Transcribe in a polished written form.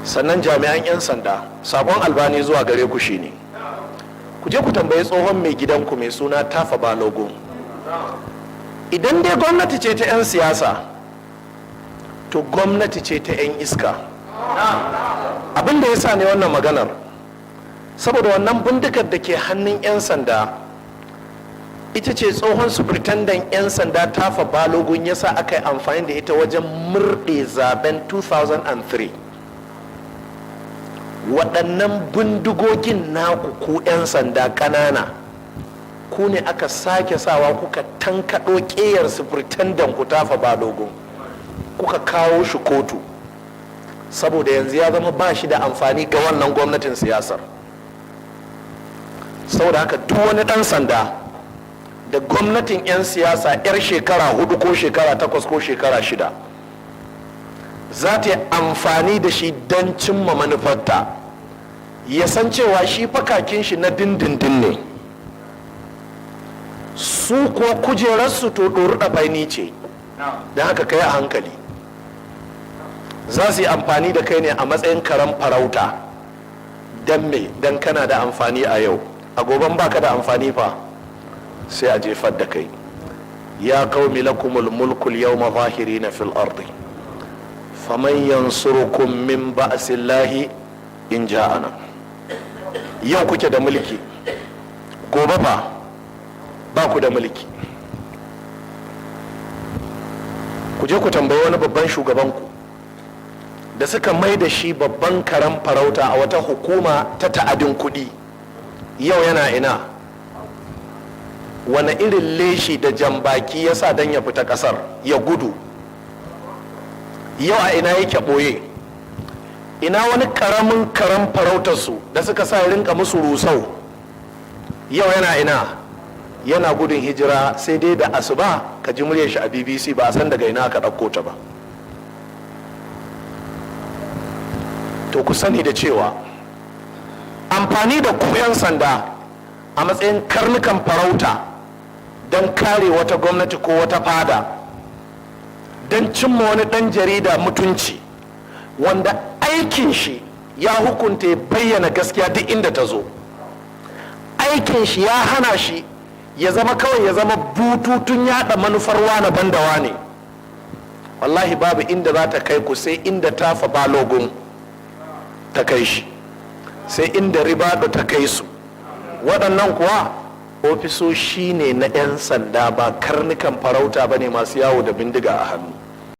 Sannan jami'an 'yan sanda, sakon Albani zuwa gare ku shine ku je ku tambayi tsohon mai gidanku mai suna Tafa Balogun. Idan dai gwamnati ce ta 'yan siyasa, to gwamnati ce ta 'yan iska. Abin da ya sa ne wannan maganar, saboda wannan bindigar da ke hannun 'yan sanda ita ce tsohon superintendent 'yan sanda Tafa Balogun ya sa aka yi amfani da ita wajen murɗe zaben 2003. Waɗannan bindigogin naku, ku 'yan sanda ƙanana, ku ne aka sake sawa kuka tankaɗo ƙeyar superintendent ku Tafa Balogun, kuka kawo shi kotu, saboda yanzu ya zama ba shi da amfani ga wannan gwamnatin siyasar. Saboda haka, duk wani ɗan sanda da gwamnatin 'yan siyasa 'yar shekara 4 ko shekara 8 ko shekara 6 za ta yi amfani da shi don cimma manufarta, ya san cewa shi fakakin shi na dindindin ne. Su ko kujerarsu to ɗori ɗafaini ce. Don haka kai a hankali, za su yi amfani da kai ne a matsayin karen farauta. Don me? Don kana da amfani a yau, a goben baka da amfani fa, sai a jefar da kai. يا قوم لكم الملك اليوم ظاهرين في الأرض فمن ينصركم من بأس الله إن جاءنا. Yau kuke da mulki, gobe fa ba ku da mulki. Ku je ku tambayi wani babban shugabanku da suka mai da shi babban karen farauta a wata hukuma ta ta'adin kuɗi, yau yana ina? Wani irin leshi da jambaki ya sa don ya fita ƙasar ya gudu? Yau a ina yake ɓoye? Ina wani ƙaramin karen farautarsu da suka sa rinka musu rusau? Yau yana ina? Yana gudun hijira, sai dai da asuba ka ji muryar shi a BBC, ba a san daga ina aka ɗauko ta ba. To, ku sani da cewa amfani da ku 'yan sanda a matsayin karnukan farauta don kare wata gwamnati ko wata fada, don cimma wani ɗan jarida mutunci wanda aikin shi ya hukunta ya bayyana gaskiya duk inda ta zo, aikin shi ya hana shi ya zama kawai ya zama bututun yada manufar wane banda wane, wallahi babu inda za ta kai ku sai inda Tafa Balogun ta kai shi, sai inda Ribado ta kai su. Waɗannan kuwa ofisoshi ne na 'yan sanda, ba karnukan farauta ba ne masu yawo da bindiga a hannu.